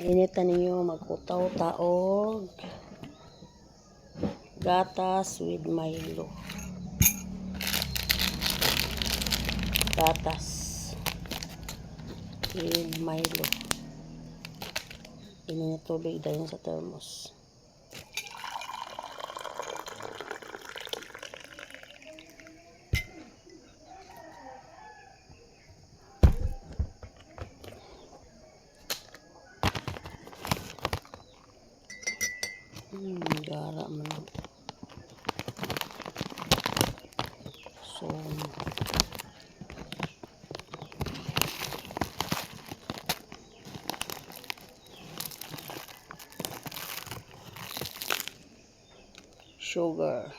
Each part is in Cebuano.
Initan ninyo, magkutaw ta og gatas with Milo. Gatas with Milo. Ini na tubig dahil sa thermos. Gara man. So, sugar.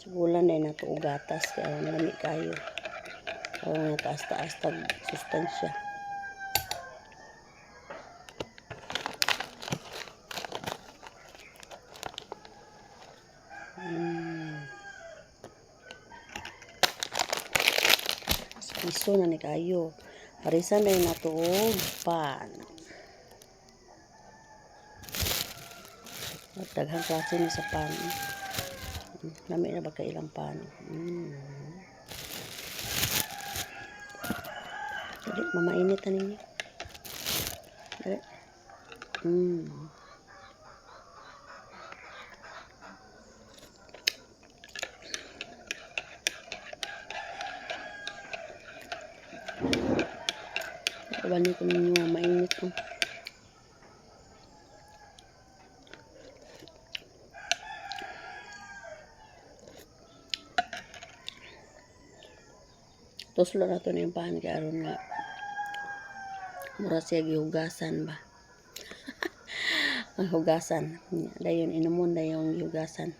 Sugulan na nato og gatas kaya lami kayo. Aron nga taas-taas tag sustansya. Piso na ni kayo. Parisan na nato og pan. At daghang klase ni sa pan. Lami na ba kay ilang pan? Dali, mamainit na ninyo. Dali. Kabalo ko ninyo, mainit ko. Tuslo na to na yung pan kay aron nga mura siya gihugasan ba. Ang hugasan. Dayon inumon dayon gihugasan.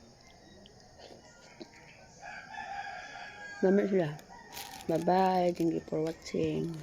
Mama sila. Bye-bye. Thank you for watching.